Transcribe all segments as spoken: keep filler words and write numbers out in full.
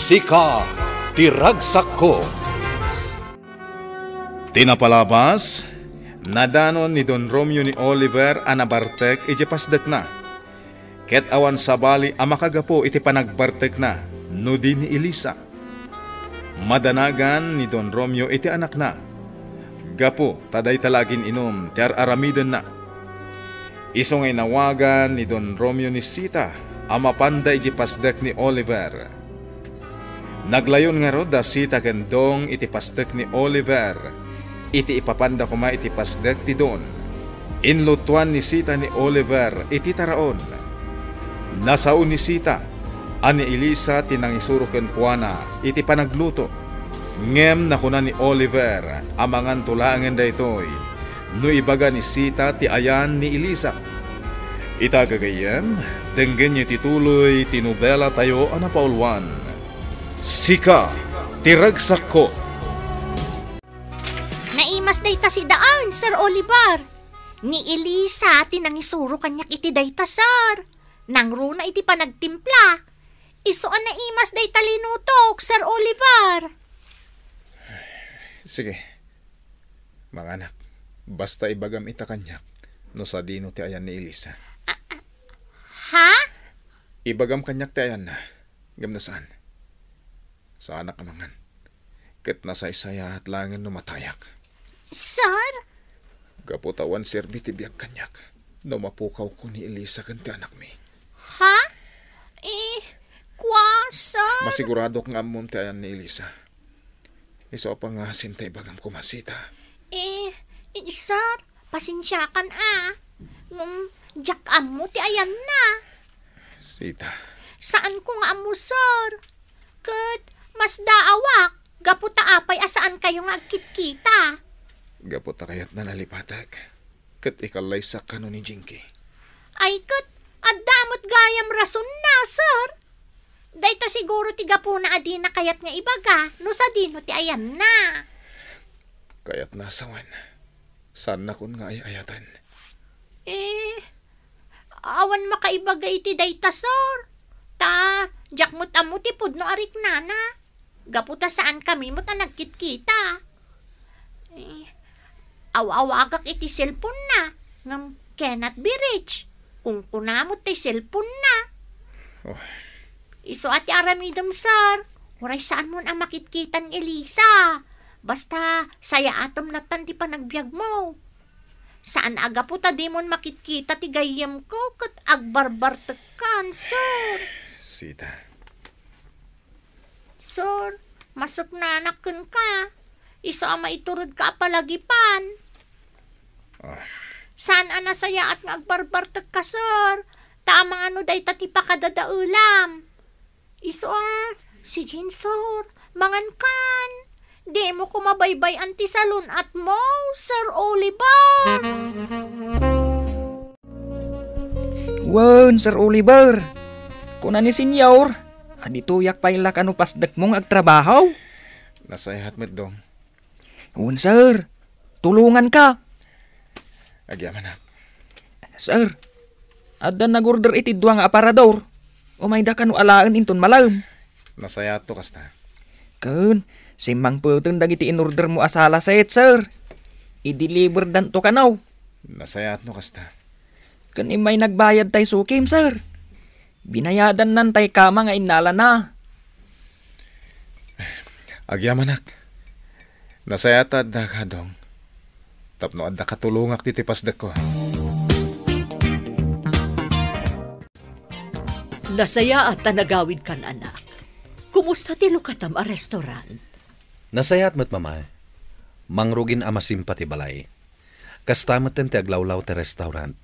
Sika ti ragsakko. Ti napalabas, nadanon ni Don Romeo ni Oliver a nabartek iti pasdekna. Ket awan sabali a makagapu iti panagbartekna no di ni Elisa. Madanagan ni Don Romeo iti anakna, gapu ta dayta la agin-inum ti ar-aramidenna. Isu nga inawagan ni Don Romeo ni Sita a mapanda iti pasdek ni Oliver. Naglayon ngarud da Sita ken Dong iti pasdek ni Oliver iti ipapanda koma iti pasdek ti Don. Inlutuan ni Sita ni Oliver iti taraon. Nasao ni Sita a ni Elisa ti nangisuro kenkuana iti panagluto. Ngem nakuna ni Oliver a manganto laengen daytoy no ibaga ni Sita ti ayan ni Elisa. Ita gagayyem, denggenyo iti tuloy ti nobela tayo a napauluan, Sika ti Ragsakko. Naimas dayta si Daan, Sir Oliver. Ni Elisa ti nangisuro kaniak iti dayta, sir. Nangruna iti panagtimpla. Isu a naimas dayta linutok, Sir Oliver. Sige. Manganak, basta ibagam ita kaniak no sadino ti ayan ni Elisa. Ha? Ibagam kaniak ti ayanna, ngem no saan, saanak a mangan. Ket nasaysayaat laengen no matayak. Sir? Gapu ta awan serbi ti biag kaniak no mapukawko ni Elisa ken ti anakmi. Ha? Eh, kua, sir? Masiguradok nga ammom ti ayan ni Elisa. Isu a pangasim ta ibagam koma, Sita. Eh, eh, sir, pasensiakan a. Ngem, diak ammo ti ayanna. Sita. Saanko nga ammo, sir. Ket, masdaawak, gapu ta apay a saankayo nga agkitkita. Gapu ta kayatna nalipatek. Ket ikallaysak kano ni Jinky. Ay ket, adda met gayam rasonna, sir. Dayta siguro ti gapuna a dina kayat nga ibaga no sadino ti ayanna. Kayatna a sawen. Saannakon nga ay-ayaten. Eh, awan makaibaga iti dayta, sir. Ta, diak met ammo ti pudno a riknana. Gapu ta saankami met a nagkitkita. Eh, aw-awagak iti cellphone-na, ngem cannot be reached. Kunkuna met ti cellphone-na. Oh. Isu a ti aramidem, sir. Uray saanmon a makitkita ni Elisa. Basta, sayaatem lattan ti panagbiagmo. Saan a gapu ta dimon makitkita ti gayyemko ket agbarbartekkan, sir. Sita. Sir, masuknanak kenka. Isu a maituredka a palagipan. Ah. Saan a nasayaat nga agbarbartekka, sir. Ta amangan no dayta ti pakadadaelam. Isu a, sige, sir. Mangankan. Dimo koma baybay-an ti salun-atmo, Sir Oliver. Wen, Sir Oliver. Kuna ni Senyor, a ditoyak pay la kano pasdekmo nga agtrabaho. Nasayaat met, Dong. Wen, sir. Tulonganka. Agyamanak. Sir, adda nag-order iti dua nga aparador. Umayda kano alaen inton malem. Nasayaat no kasta. Ken, simmangpeten dagiti in-ordermo a sala set, sir. I-deliverdanto kano. Nasayaat no kasta. Ken immay nagbayad tay sukim, sir. Binayadannan tay kama nga innalana. Agyamanak. Nasayaat a addaka, Dong. Tapno adda katulongak ditoy pasdekko. Nasayaat ta nagawidkan, anak. Kumusta ti lukatam a restaurant? Nasayaat met, Mama. Mangrugin a masimpa ti balay. Kasta metten ti aglawlaw ti restaurant.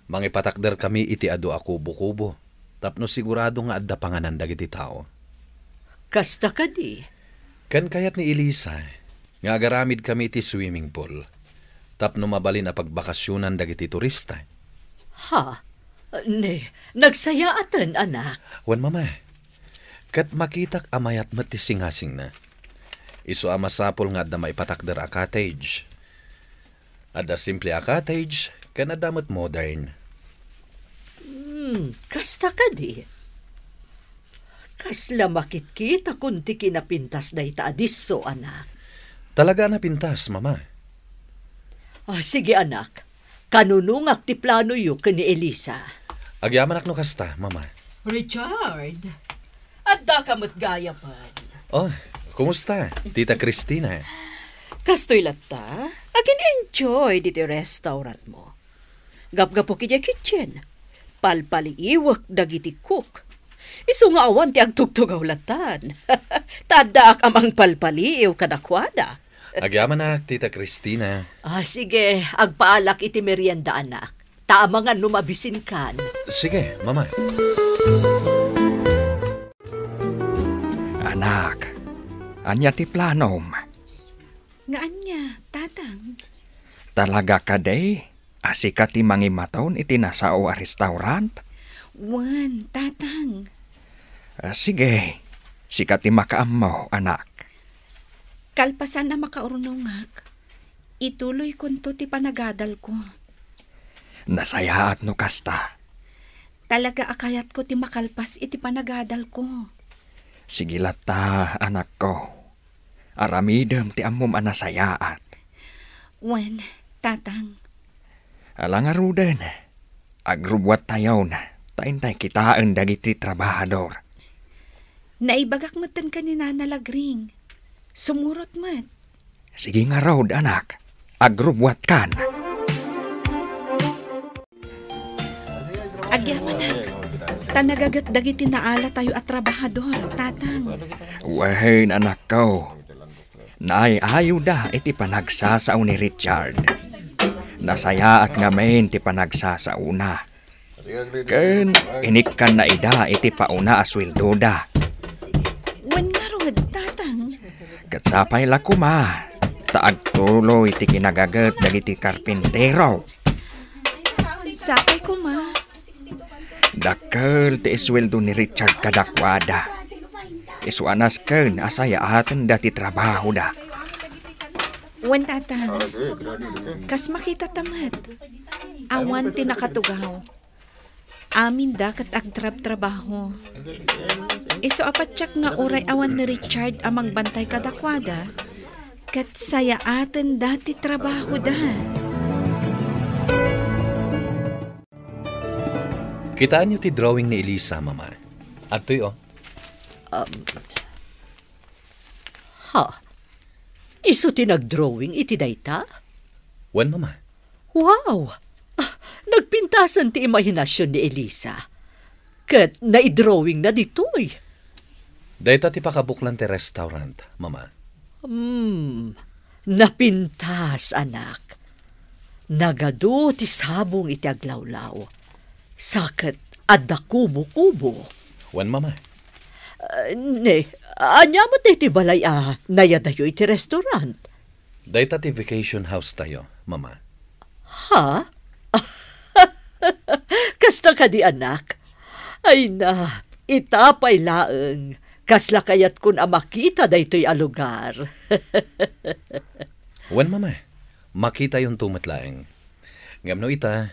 Mangipatakderkami iti adu a kubo-kubo tapno sigurado nga adda panganan dagiti tao. Kasta kadi? Ken kayat ni Elisa nga agaramidkami iti swimming pool tapno mabalin a pagbakasionan dagiti turista. Ha? Ne, nagsayaaten, anak. Wen, Mama. Ket makitak a mayat met ti singasingna. Isu a masapul nga adda maipatakder a cottage. Adda simple a cottage, ken adda met modern. Hmm, kasta kadi. Kasla makitkitakon ti kinapintas dayta a disso, anak. Talaga a napintas, Mama. Ah, sige, anak. Kanunongak ti planoyo ken ni Elisa. Agyamanak no kasta, Mama. Richard, adda ka met gayam. Oh, kumusta, Tita Cristina? Kastoy latta, agin-enjoy ditoy restaurant mo. Gapgapuk idiay kitchen, palpaliiwek dagiti cook. Isu nga awan ti agtugtugaw latan. Ta addaak a mangpalpaliiw kadakuada. Agyamanak, Tita Cristina. Ah, sige, agpaalak iti merienda, anak. Ta amangan no mabisinkan. Sige, Mama. Anak, ania ti planom? Nga ania, Tatang? Talaga kadi a sika ti mangimaton iti nasao a restaurant? Wen, Tatang. Ah, sige, sika ti makaammo, anak. Kalpasan a makaurnongak, ituloykonto ti panagadalko. Nasayaat no kasta. Talaga a kayatko ti makalpas iti panagadalko. Sige latta, anakko. Aramidem ti ammom a nasayaat. Wen, Tatang. Ala ngaruden, agrubbuattayon, ta intay kitaen dagiti trabahador. Naibagak metten ken ni Nana Lagring. Sumurot met. Sige ngarud, anak. Agrubbuatkan. Agyamanak, ta nagaget dagiti naalatayo a trabahador, Tatang. Wen, anakko. Naay-ayoda iti panagsasao ni Richard. Nasayaat ngamin ti panagsasaona. Ken inikkanna ida iti pauna a sueldoda. Wen ngarud, Tatang. Ket sapay la koma, ta agtuloy ti kinagaget dagiti karpintero. Sapay koma. Dakkel ti isueldo ni Richard kadakuada. Isu a nasken a sayaatenda ti trabahoda. Wen, Tatang. Kas makitata met, awan ti nakatugaw. Aminda ket agtrabtrabaho. Isu a patiek nga uray awan ni Richard a mangbantay kadakuada, ket sayaatenda ti trabahoda. Kitaenyo ti drawing ni Elisa, Mama. Adtoy, oh. Um, ha? Isu ti nagdrawing iti dayta? Wen, Mama. Wow! Ah, nagpintasan ti imahinasion ni Elisa. Ket naidrawingna ditoy. Dayta ti pakabuklan ti restaurant, Mama. Hmm, napintas, anak. Nagadu ti sabong iti aglawlaw. Sa ket adda kubo-kubo. Wen, Mama. Ah, ne, ania met daytoy balay a nayadayo iti restaurant? Dayta ti vacation house tayo, Mama. Ha? Kasta kadi, anak? Ay na, ita pay laeng. Kasla kayatkon a makita daytoy a lugar. Wen, Mama. Makitayonto met laeng. Ngem no ita,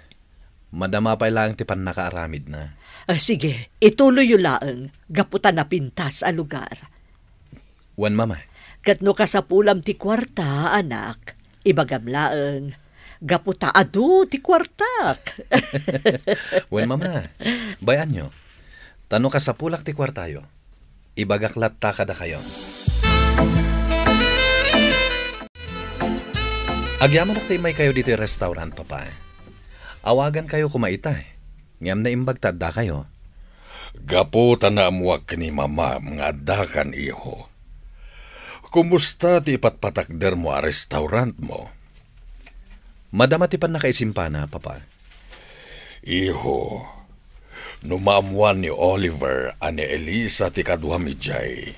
madama pay laeng ti pannakaaramidna. Ah, sige, ituloyyo laeng, gapu ta napintas a lugar. Wen, Mama. Ket no kasapulam ti kuarta, anak, ibagam laeng, gapu ta adu ti kuartak. Wen, Mama. Bay-anyo. Ta no kasapulak ti kuartayo, ibagak latta kadakayo. Agyamanak ta immaykayo ditoy restaurant, Papa. Awagankayo koma ita, ngem naimbag ta addakayo. Gapu ta naammoak ni Mamam nga addakan, iho. Kumusta ti ipatpatakdermo a restaurantmo? Madama ti pannakaisimpana, Papa. Iho, no maammoan ni Oliver a ni Elisa ti kaduam idiay,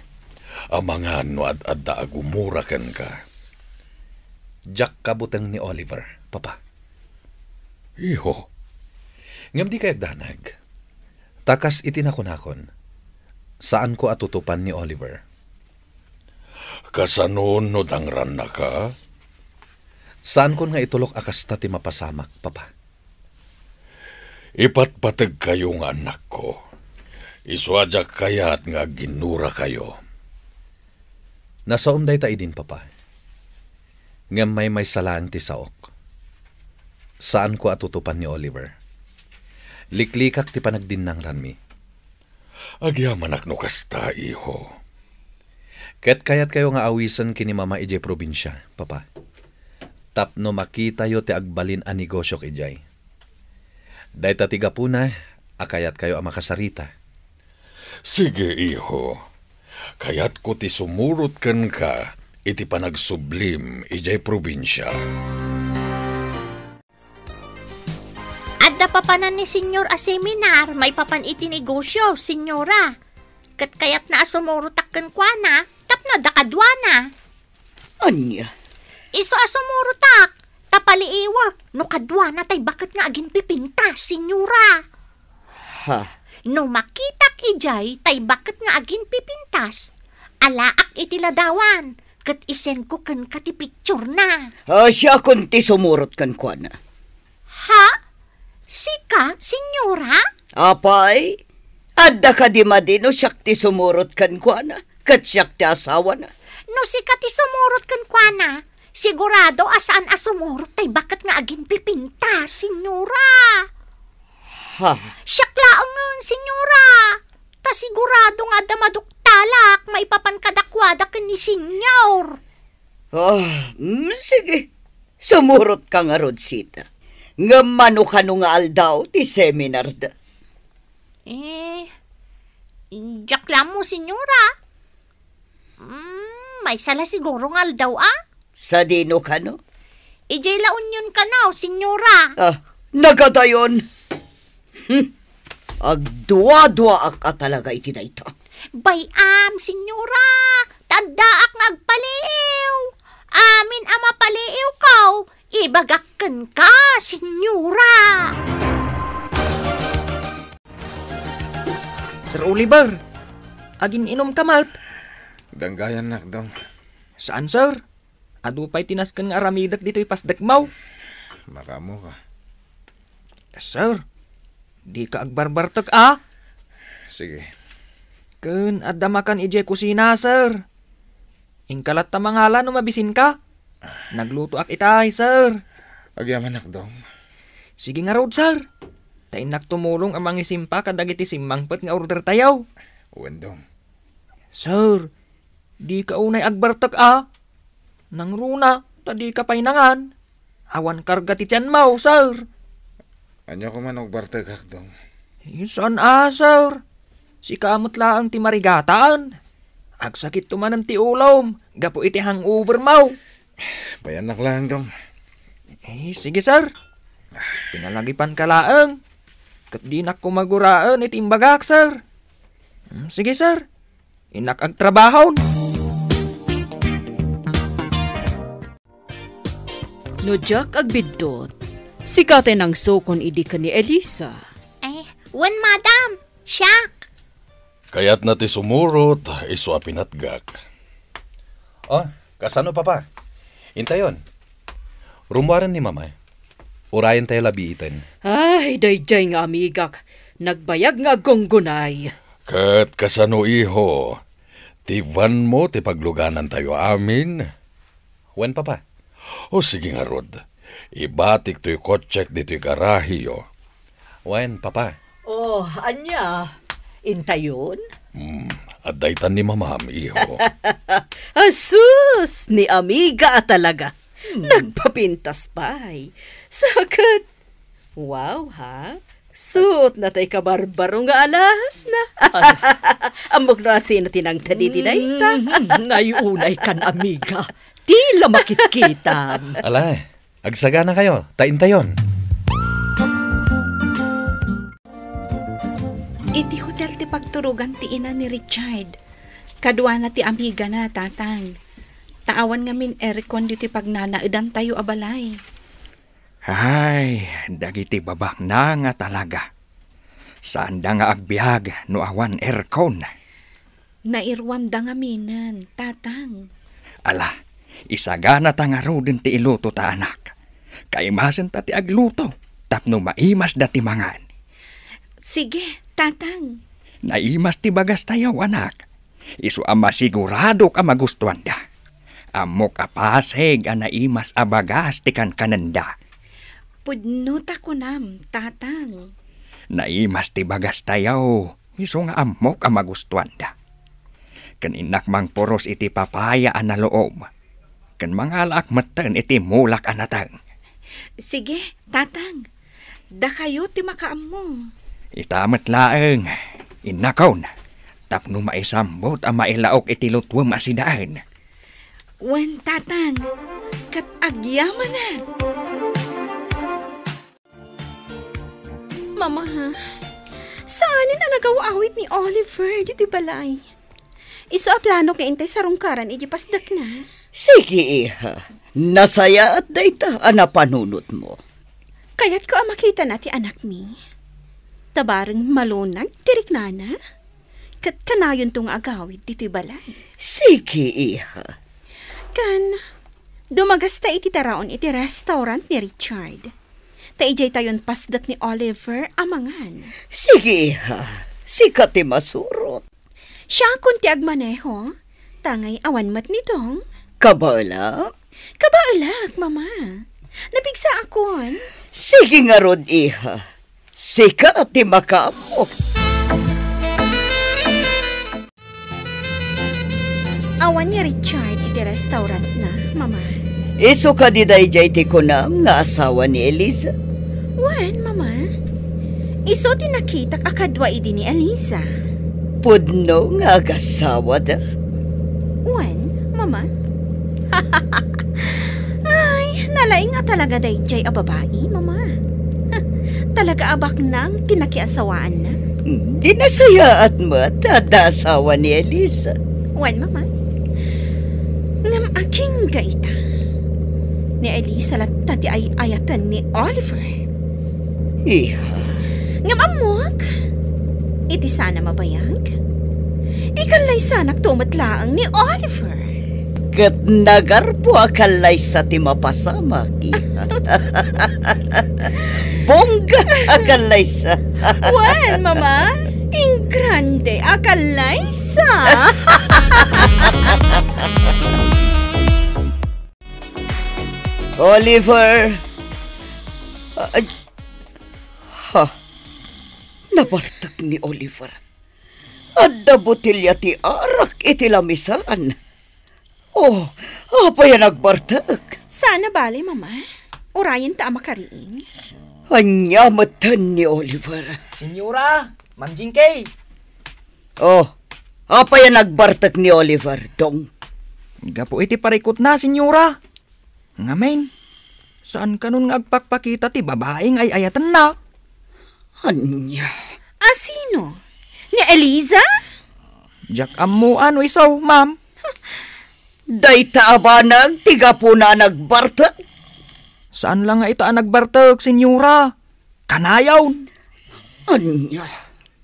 amangan no ad-adda a gumura kenka. Diak kabuteng ni Oliver, Papa. Iho. Ngem dikay agdanag. Ta kas iti nakunakon, saanko a tutupan ni Oliver. Kasano no dangrannaka? Saankon nga itulok a kasta ti mapasamak, Papa. Ipatpategkayo nga annakko. Isu a diak kayat nga agginnurakayo. Nasaom dayta idin, Papa. Ngem maymaysa laeng ti saok. Saanko a tutupan ni Oliver. Liklikak ti panagdinnangranmi. Agyamanak no kasta, iho. Ket kayatkayo nga awisen ken ni Mama idiay probinsia, Papa. Tapno makitayo ti agbalin a negosiok idiay. Dayta ti gapuna a kayatkayo a makasarita. Sige, iho. Kayatko ti sumurot kenka iti panagsublim idiay probinsia. Adda papanan ni Senyor a seminar maipapan iti negosio, Senyora. Ket kayatna a sumurotak kenkuana tapno adda kaduana. Ania? Isu a sumurotak, ta paliiwek no kaduana tay baket nga aginpipintas, Senyora. Ha? No makitak idiay tay baket nga aginpipintas, alaak iti ladawan, ket isendko kenka ti picturena. Ah, siakon ti sumurot kenkuana. Ha? Sika, Senyora? Apay, adda kadi madi no siak ti sumurot kenkuana, ket siak ti asawana? No sika ti sumurot kenkuana, sigurado a saan a sumurot tay baket nga aginpipintas, Senyora. Ha? Siak laengen, Senyora. Ta sigurado nga adda maduktalak maipapan kadakuada ken ni Senyor. Ah, mm, sige. Sumurotka ngarud, Sita. Ngem mano kano nga aldaw ti seminarda? Eh, diak la ammo, Senyora. Mm, maysa la siguro nga aldaw, a? Sadino kano? Idiay La Union kano, Senyora. Ah, nagadayon. Hmm. Agduaduaak a talaga iti dayta. Bay-am, Senyora, ta addaak nga agpaliiw. Amin a mapaliiwko, ibagak kenka, Senyora. Sir Oliver, agin-inumka met? Danggayannak, Dong. Saan, sir. Adu pay ti nasken nga aramidek ditoy pasdekmo. Makaammoka. Sir, dika agbarbartek, a? Sige. Ken adda makan idiay kusina, sir. Inka latta mangala no mabisinka. Naglutoak itay, sir. Agyamanak, Dong. Sige ngarud, sir. Ta innak tumulong a mangisimpa kadagiti simmangpet nga ordertayo. Wen, Dong. Sir, dika unay agbartek, a? Nangruna, ta dika pay nangan. Awan karga ti tianmo, sir. Ania koma no agbartekak, Dong? Eh, saan a, sir? Sika met laeng ti marigatan. Agsakitto manen ti ulom gapu iti hangovermo. Bayannak laeng, Dong. Eh, sige, sir. Pinalagipanka laeng. Ket dinak koma guraen iti imbagak, sir. Hmm, sige, sir. Innak agtrabahon. No diak agbiddut, sika tay nangsukon idi ken ni Elisa. Eh, wen, madam. Siak. Kayatna ti sumurot, isu a pinatgak. Oh, kasano, Papa? Intayon. Rummuaren ni Mama. Urayentayo la biiten. Ay, daydiay nga amigak. Nagbayag nga aggunggunay. Ket kasano, iho? Ti vanmo ti pagluganantayo amin? Wen, Papa. O, sige ngarud. Ibatik toy kotsek ditoy garaheyo. Wen, Papa. Oh, ania? Intayon? Hmm, adda itan ni Mamam, iho. Asus! Ni amiga a talaga. Hmm. Nagpapintas pay. Saket. Wow, ha? Suot na tay kabarbaro nga alahas na. Ala. Ammok no asino ti nangtadi ti dayta. Mm, ay, unay kan, amiga. Ti la makitkitam. Ala, agsaganakayo, ta intayon. Iti hotel ti pagturogan ti ina ni Richard. Kaduana ti amigana, Tatang. Ta awan ngamin aircon ditoy pagnanaedantayo a balay. Ay, dagiti babaknang a talaga. Saanda nga agbiag no awan aircon. Nairuamda ngaminen, Tatang. Ala, isaganata ngaruden ti iluto ta anak. Kaimasenta ti agluto tapno maimasda ti mangan. Sige, Tatang. Naimas ti bagastayaw, anak. Isu a masiguradok a magustuanda. Ammok a pasig a naimas a bagas ti kankanenda. Pudno ta kunam, Tatang. Naimas ti bagastayaw, isu nga ammok a magustuanda. Ken innak mangpuros iti papaya a naloob. Ken mangalaak metten iti mulak a nateng. Sige, Tatang. Dakayo ti makaammo. Ita met laeng, innakon, tapno maisambut a mailaok iti lutuem a sidaen. Wen, Tatang, ket agyamanak. Mama, saanen a nagaw-awid ni Oliver ditoy balay. Isu a planok nga intay sarungkaran iti pasdekna. Sige, iha. Nasayaat dayta a napanunotmo. Kayatko a makitana ti anakmi. Ta bareng malunag ti riknana. Ket kanayonto nga agawid ditoy balay. Sige, iha. Kan, dumagasta iti taraon iti restaurant ni Richard. Ta idiay tayon pasdek ni Oliver a mangan. Sige, iha. Sika ti masurot. Siakon ti agmaneho, tangay awan met ni Dong. Kabaelak? Kabaelak, Mama. Napigsaakon. Sige ngarud, iha. Sika ti makaammo. Awan ni Richard iti restaurantna, Mama. Isu kadi daydiay ti kunam nga asawa ni Eliza? Wen, Mama. Isu ti nakitak a kadua idi ni Eliza. Pudno nga agasawada? Wen, Mama. Ay, nalaing a talaga daydiay a babai, Mama. Talaga a baknang ti nakiasawaanna. Hmm, di nasayaat met ta adda asawa ni Eliza. Wen, Mama. Ngem agingga ita. Ni Eliza latta ti ay-ayaten ni Oliver. Iha. Ngem ammok, iti sana mabayag, ikallaysanakto met laeng ni Oliver. Ket nagarpo a kallaysa ti mapasamak, iha. Bongga a kallaysa. Wen, Mama, ingrande a kallaysa. Oliver! Ay, ha, nabartek ni Oliver. Adda botelya ti arak iti lamisan. Oh, apay a nagbartek? Saan a bale, Mama. Urayen ta a makariing. Ania metten ni Oliver? Senyora, Ma'am Jinky. Oh, apay a nagbartek ni Oliver, Dong? Gapu iti parikutna, Senyora. Ngamin, saan kanon nga agpakpakita ti babai nga ay-ayatenna? Ania? A sino? Ni Eliza? Diak ammoan no isu, ma'am. Dayta a banag ti gapuna a nagbartek? Saan la nga ita a nagbartek, Senyora. Kanayon. Ania?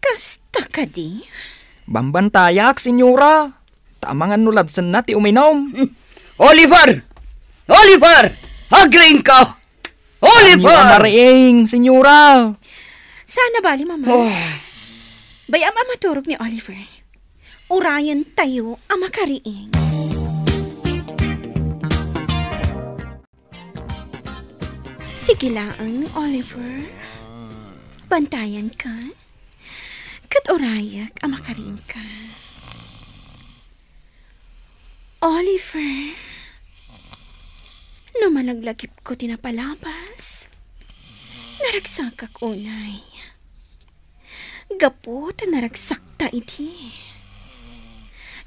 Kasta kadi? Bambantayak, Senyora. Ta amangan no labsenna ti uminum. Oliver! Oliver! Agriingka! Oliver! Ania a mariing, Senyora? Saan a bale, Mama. Oh. Bay-am a maturog ni Oliver. Urayen tayo a makariing. Sige laeng, Oliver. Bantayanka. Ket urayak a makariingka. Oliver, no malaglagipko ti napalabas, naragsakak unay. Gapu ta naragsakta idi.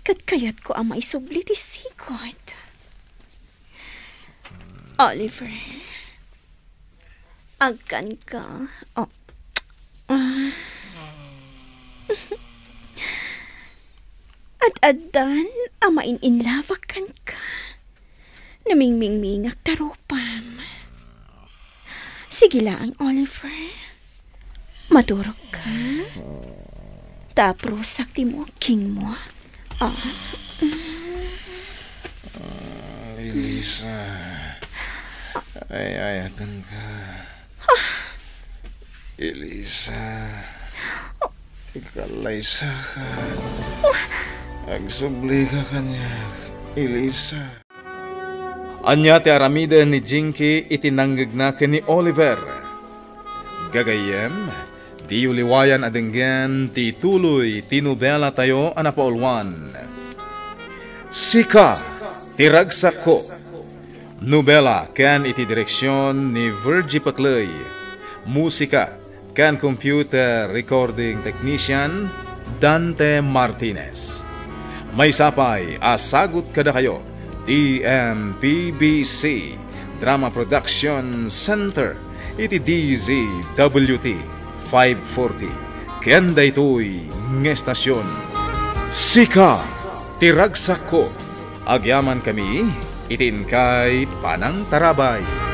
Ket kayatko a maisubli ti sigud. Oliver, agkanka. Oh. Ah. Ad-addan a main-inlabak kenka. Namingmingmingak ta rupam. Sige laeng, Oliver. Maturogka. Ta aprusak ti mukingmo. Ah. Ah, Elisa. Ay-ayatenka. Ah. Elisa. Oh. Ikalaysaka. Agsublika kaniak, Elisa. Ania ti aramiden ni Jinky iti nangngegna ken ni Oliver? Gagayyem, diyo liwayan a denggen ti tuloy ti nobelatayo a napauluan, Sika ti Ragsakko. Nobela ken iti direksion ni Virgie Paclay. Musika ken computer recording technician, Dante Martinez. Maysa pay a sagut kadakayo ti M P B C Drama Production Center iti D Z W T five forty. Ken daytoy nga estasion, Sika ti Ragsakko, agyamankami iti inkay panangtarabay.